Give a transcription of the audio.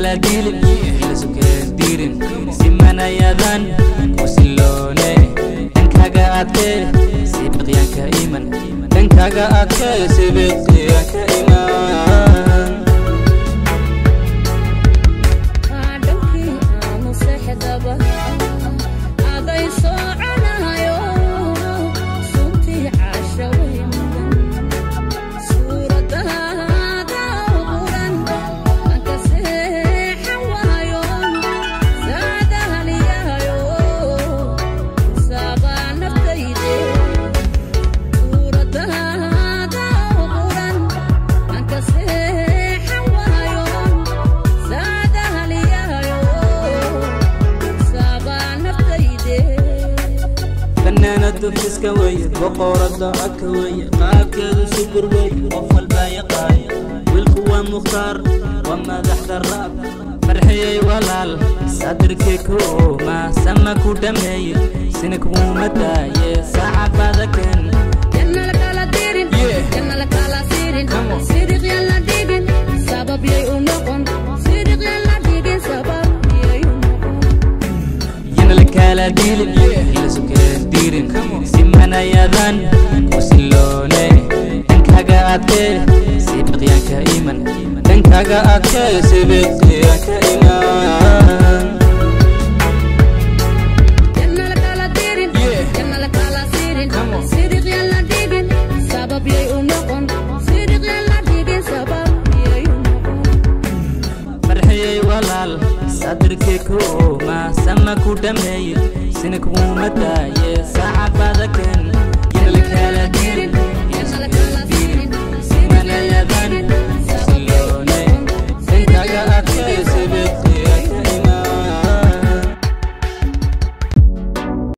kala dilin, la sukeen dirin, simanayadan kusiloone. Dhankaaga adkee, sibiqyaanka iman. Dhankaaga adkee, sibiqyaanka iman. Dhankii aanu seexdaba aday soconayo, suntii caasha way mudan suuradaada quran anka seexan waayo saadahaliyayo saabaa naftayde. Suuradaada quran anka seexan waayo saadahaliyayo saabaa naftayde. Fanaanadu fiska weye, boqorada codka weye, qaabkeedu sugur weye, qof walbaa yaqaan. Wiilku waa Mukhtaar, waa madaxda raab. Farxiyey walaal, sadirkii kuuma sama ku dhameeye, sina kuuma daaye sacabada ken. Janna la kala dirin, janna la kala sirin, sidiq yan la dhigin, sabab yay u noqon. Sidiq yan la dhigin, sabab yay u noqon. Yana la kala dilin, la sukeen dirin, simanayadan kusiloone. Dhankaaga adkee, sibiqyaanka iman. Dhankaaga adkee, sibiqyaanka iman. Janna la kala dirin, janna la kala sirin, sidiq yan la dhigin, sabab yay u noqon. Sidiq yan la dhigin, sabab yay u noqon. Farxiyey walaal, sadirkii kuuma sama ku dhameeye, sina kuuma daaye sacabada ken. Yana la kala dirin.